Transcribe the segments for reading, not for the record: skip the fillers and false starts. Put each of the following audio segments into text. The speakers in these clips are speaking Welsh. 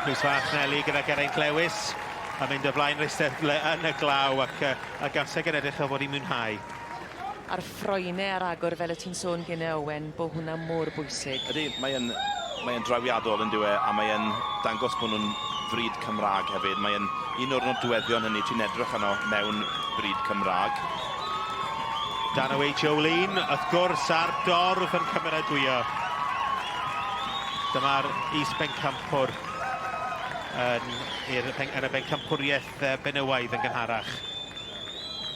Eglwys Fach Neli gyda Geraint Lewis yn mynd o flaen yr eisteddle yn y glaw ac uh, y gaseg yn edrych o fod i mwynhau. A'r ffroenau ar agor fel y ti'n sôn gynne Owen, bod hwnna mor bwysig. Ydy, mae'n mae drawiadol yn dyw e, a mae'n dangos bod nhw'n fryd Cymraeg hefyd. Mae'n un o'r nodweddion hynny ti'n edrych arno mewn bryd Cymraeg. Dan away Jolene, wrth gwrs, a'r dorf yn cymeradwyo. Dyma'r is-bencampwr yn, yn y bencampwriaeth benywaidd yn gynharach.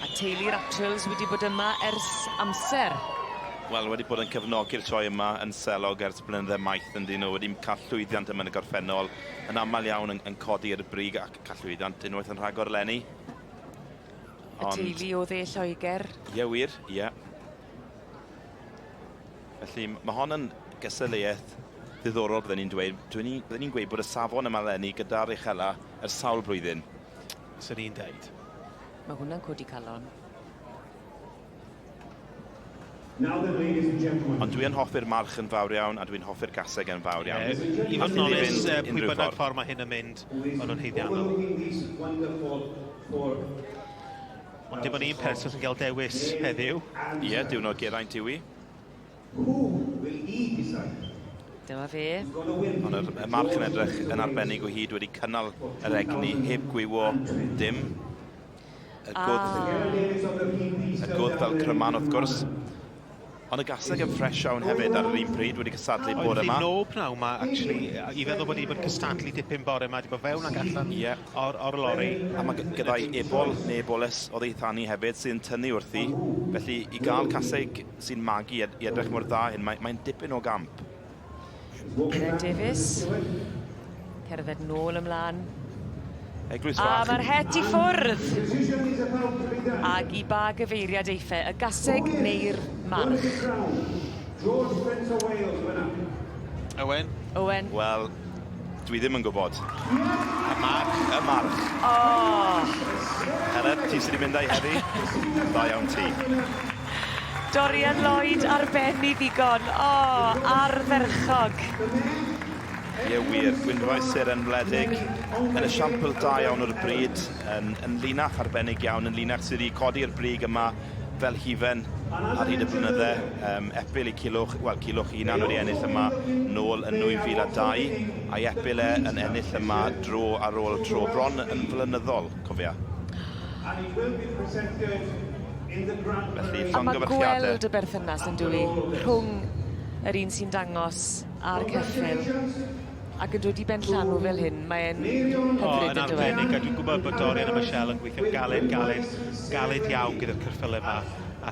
A teulu'r Atwells wedi bod yma ers amser. Wel, wedi bod yn cefnogi'r sioe yma yn selog ers blynydde maith yn dyn nhw, wedi cael llwyddiant yma yn y gorffennol, yn aml iawn yn, yn codi i'r brig ac cael llwyddiant unwaith yn rhagor eleni. Ond... Y teulu o dde Lloegr. Ie, wir, ie. Felly, mae hon yn gystadleuaeth ddiddorol, bydden ni'n dweud. Bydden ni'n gweud bod y safon yma eleni gyda'r uchela ers sawl blwyddyn. Swn i'n deud. Mae hwnna'n codi calon. Ond dwi yn hoffi'r march yn fawr iawn a dwi'n hoffi'r gaseg yn fawr iawn. Ie, i fod yn onest, pwy bynnag ffordd mae hyn yn mynd, maen nhw'n haeddiannol. Ond dim ond un person sy'n cael dewis heddiw. Ie, diwrnod Geraint yw i. Dyma fe. Ond yr, y march yn edrych yn arbennig o hyd wedi cynnal yr egni, heb gwywo dim. Y gwddf, ah. y gwddf fel cryman wrth gwrs. Ond y gaseg yn ffres iawn hefyd ar yr un pryd wedi cystadlu bore yma. Oedd hi'n pnawn yma, actually, i feddwl bod hi wedi bod cystadlu dipyn bore yma, wedi bod fewn ac allan yeah. o'r, or lori. A mae gyda'i ebol neu eboles oddi thani hefyd sy'n tynnu wrthi. Felly i gael caseg sy'n magu i edrych mor dda hyn, mae'n mae dipyn o gamp. Geraint Davies, cerdded nôl ymlaen. Eglwys A Fach. mae'r het i ffwrdd! Ag i ba gyfeiriad eiff e, y gaseg neu'r march? Owen? Owen. Wel, dwi ddim yn gwybod. Y march. Y march. Oh. Heledd, ti sydd wedi mynd â'i heddi. Da iawn ti. Dorian Lloyd ar ben i ddigon. O, oh, ardderchog. Ie wir, Gwynfrau Seren Wledig yn esiampl da iawn o'r bryd, yn, yn linach arbennig iawn, yn linach sydd wedi codi'r brig yma fel hufen ar hyd y blynydde. Um, epil i Cilwch, wel Cilwch hunan wedi ennill yma nôl yn 2002, a'i epil e yn ennill yma dro ar ôl tro, bron yn flynyddol, cofia. Felly, A mae llongyfarchiadau. gweld y berthynas yn dwi rhwng yr un sy'n dangos a'r ceffyl ac yn dod i ben llanw fel hyn, mae'n hyfryd O, yn yn dyw e? arbennig, a dwi'n gwybod bod Dorian a Michelle yn gweithio'n galed, galed, galed iawn gyda'r ceffylau yma,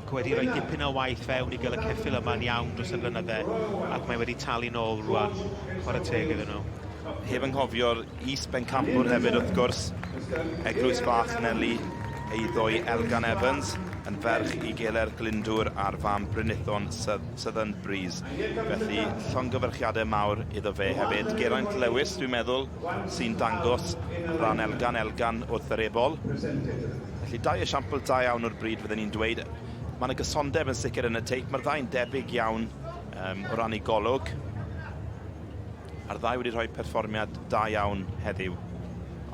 ac wedi rhoi dipyn o waith fewn i gael y ceffyl yma'n iawn dros y blynydde, ac mae wedi talu nôl rwan, chwarae teg iddyn nhw. Heb anghofio'r is-bencampwr hefyd wrth gwrs, Eglwys Fach Neli eiddo i Elgan Evans, yn ferch i Geler Glyndŵr a'r fam Brynithon Southern Breeze. Felly llongyfarchiadau mawr iddo fe hefyd. Geraint Lewis, dwi'n meddwl, sy'n dangos ran Elgan Elgan wrth yr ebol. Felly dau esiampl da iawn o'r bryd fydden ni'n dweud. Mae yna gysondeb yn sicr yn y teip. Mae'r ddau'n debyg iawn um, o ran ei golwg. A'r ddau wedi rhoi perfformiad da iawn heddiw.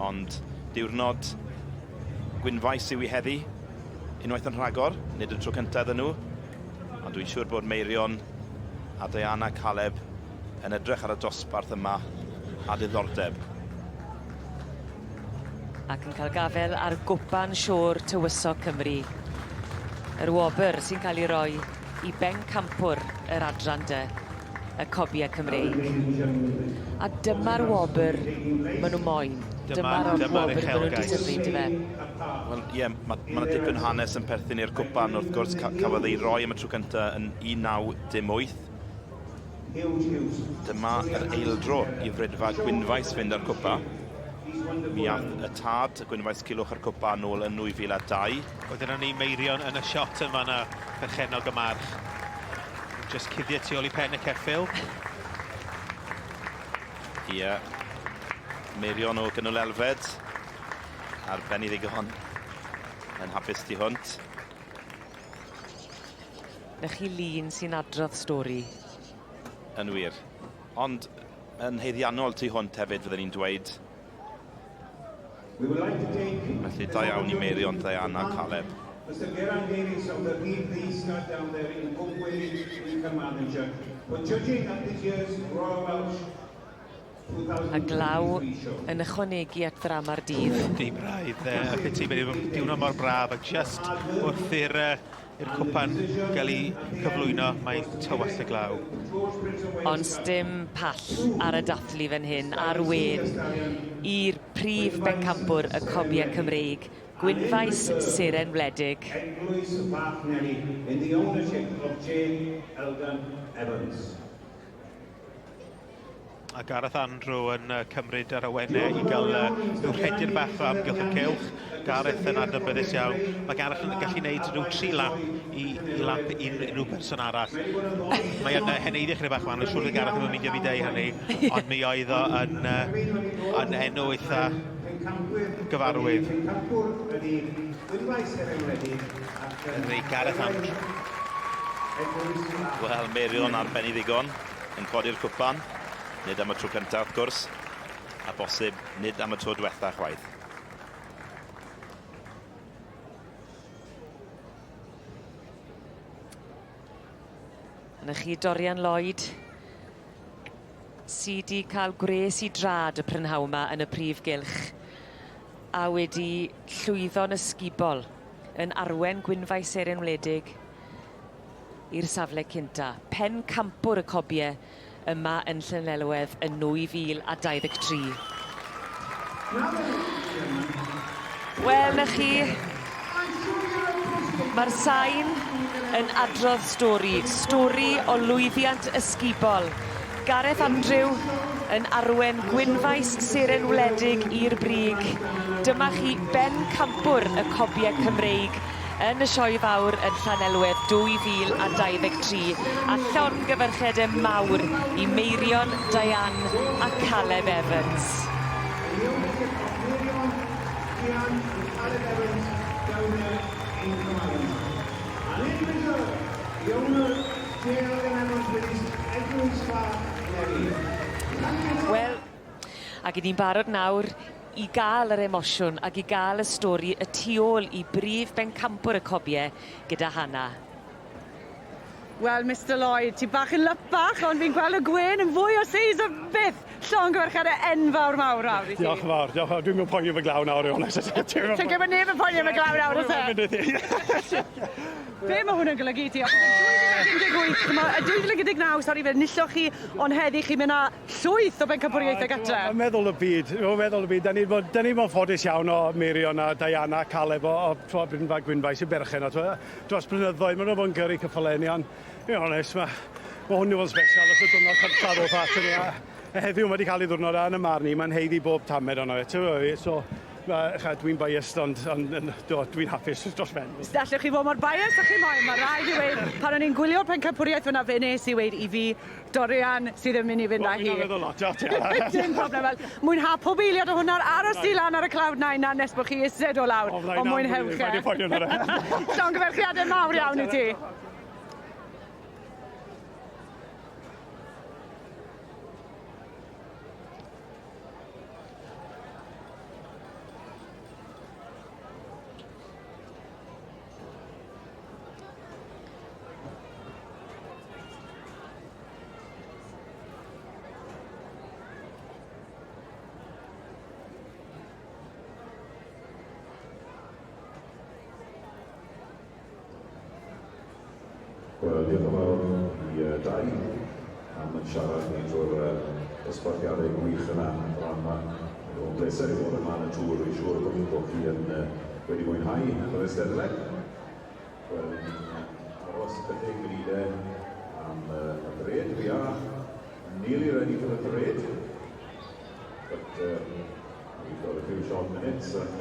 Ond diwrnod Gwynfaes yw i heddi, unwaith yn rhagor, nid y tro cyntaf iddyn nhw. Ond dwi'n siŵr bod Meirion a Diana Caleb yn edrych ar y dosbarth yma a diddordeb. Ac yn cael gafel ar gwpan Siôr Tywysog Cymru. Yr wobr sy'n cael ei roi i bencampwr yr adran dy, y Cobiau Cymreig. A dyma'r wobr maen nhw moyn. Dyma'r dyma wobr maen nhw'n deserfu, yndyfe? Wel, ie, mae ma 'na dipyn o hanes yn perthyn i'r cwpan, wrth gwrs, ca cafodd ei roi am y tro cyntaf yn 1918. Dyma yr eildro i Fridfa Gwynfaes fynd â'r cwpa. Mi ath y tad, Gwynfaes Culhwch â'r cwpa nôl yn 2002. Wedyn o'n ni Meirion yn y shot yn fanna, perchennog y march. Just cuddio tu ôl i pen y ceffyl. Ie. Meirion o Gynwyl Elfed. Ar ben i ddigon. Yn hapus tu hwnt. 'Na chi lun sy'n adrodd stori. Yn wir. Ond yn haeddiannol tu hwnt hefyd, fydden ni'n dweud. Felly da iawn i Meirion, Diana a Caleb. Mr Geraint Davies of the Rhyd Ddu Stud down there in Cwmgwili in Carmarthenshire for judging at this year's Royal Welsh A glaw yn ychwanegu at ddrama'r dydd. Dim rhaid, a piti, mae'n diwrnod mor braf, a just wrth i'r i'r cwpan gael ei cyflwyno, mae'n tywallt y glaw. Ond sdim pall ar y dathlu fan hyn, ar wen, i'r prif bencampwr y Cobiau Cymreig, Gwynfaes Seren Wledig. Eglwys Fach Neli in the ownership of J. Eldon Evans. A Gareth Andrew yn cymryd yr awenau i gael rhyw rhediad bach o amgylch y cylch. Gareth yn adnabyddus iawn. Mae Gareth yn gallu gwneud rhyw 3 lap i lap i unrhyw person arall. Mae yn heneiddio chydig bach wahanol, siŵr Gareth ddim yn meindio fi deud hynny, ond mi oedd o yn enw eitha gyfarwydd. Rei Gareth Andrew. Wel, Meirion ar ben ei ddigon yn codi'r cwpan. Nid am y tro cyntaf, wrth gwrs, a bosib nid am y tro diwetha chwaith. Yna chi Dorian Lloyd, sy 'di cael gwres i drad y prynhawn 'ma yn y prif gylch a wedi llwyddo'n ysgubol yn arwen Gwynfaes Seren Wledig i'r safle cynta. Pen campwr y cobie yma yn Llanelwedd yn 2023. Wel, na chi, mae'r sain yn adrodd stori, stori o lwyddiant ysgubol. Gareth Andrew yn arwen Gwynfaes Seren Wledig i'r brig. Dyma chi ben campwr y Cobiau Cymreig yn y Sioe Fawr yn Llanelwedd 2023 a llongyfarchiadau mawr i Meirion, Diane a Caleb Evans. Meirion, Diane and Caleb Evans down there in Carmarthenshire. And in reserve, the owner, J. Elgan Evans with his Eglwys Fach Neli. Wel, ac 'yn ni'n barod nawr i ga'l yr emosiwn ac i ga'l y stori y tu ôl i brif bencampwr y cobie gyda Hannah. Wel, Mr Lloyd, ti bach yn lypach, ond fi'n gweld y gwên yn fwy o seis o byth. Llongyfarchiadau enfawr mawr mawr i ti. Diolch yn fawr, diolch yn fawr. Dwi'm yn poeni am y glaw nawr, i onest. Ti'n gwybod neb yn poeni am y glaw nawr, oes e? Be mae hwn yn golygu i ti? Achos yn 2018, ch'mo', 2019, sori, fe enilloch chi, ond heddi chi'n mynd â llwyth o bencampwriaethau gatre. Mae'n meddwl y byd, mae'n meddwl y byd. Da ni bod, da ni bod ffodus iawn o Meirion a Diana a Caleb o Brynfa Gwynfaes i berchen o. Dros blynyddoedd, maen nhw bod yn gyrru ceffylau ni, ond, i onest, mae hwn i fod yn special os y diwrnod cyntaf o at ni. A heddiw mae wedi cael ei ddiwrnod a yn y marn i, mae'n haeddu bob tamed ono fe. Ti'n gwbod fi, so, dwi'n biased, ond dwi'n hapus dros ben. Allwch chi fod mor biased â chi moyn, mae rhaid i weud, pan o'n i'n gwylio'r pencampwriaeth fyna, fe nes i weud i fi, Dorian sydd yn mynd i fynd â hi. Wel, fi'n meddwl lot, o, ti. Dim problem, wel, mwynha pob eiliad o hwnna, aros di lan ar y cloud nine na nes bod chi ised o lawr, ond mwynhewch e. Paid poeni hwnna. Llongyfarchiadau mawr iawn i ti. Wel, diolch yn fawr i Dai am yn siarad ni drwy'r dosbarthiadau gwych yna rhan yma. Mae'n bleser i fod yma yn y tŵr. Rwy'n siŵr bod chi yn wedi mwynhau yr eisteddle. Wel, aros ychydig munudau am y parade. We are nearly ready for the parade. But we've got a few short minutes and